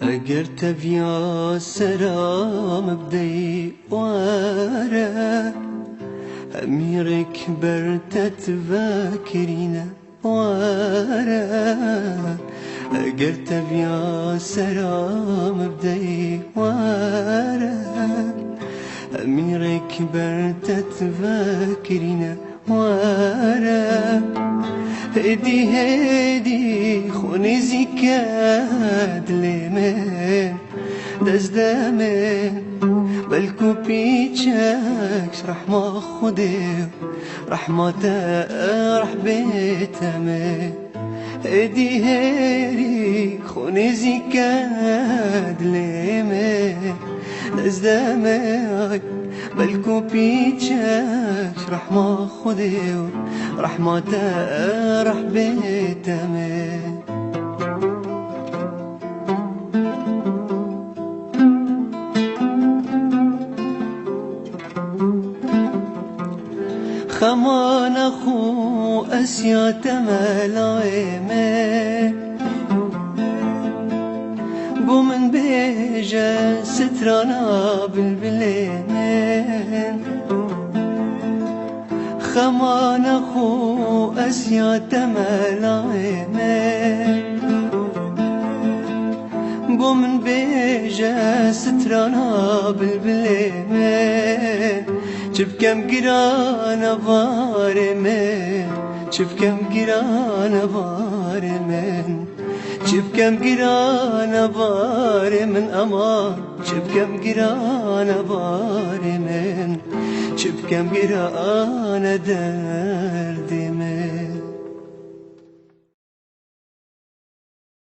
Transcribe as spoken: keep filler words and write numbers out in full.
Eger teviya sera min bideyî were, hemî rêk ber te tivekirîne were. Eger teviya sera min bideyî were, hemî rêk ber te tivekirîne were. Hêdî hêdî xwe nêzîke dilê min, dest de min, belkû pîçek rehma Xwedê, rehma te reh bê te min. Hêdî hêdî xwe nêzîke dilê min, dest de min, belkû pîçek rehma Xwedê û rehma te reh bê te min. Xemana xwe esiya te melayê min, bo min bêje strana bilbilê min. Xemana xwe esiya te melayê min, bo min bêje strana bilbilê min. Çi bikem girane barê min, çi bikem girane barê min. Çi bikem girane barê min, aman, çi bikem girane barê min. Çi bikem girane derd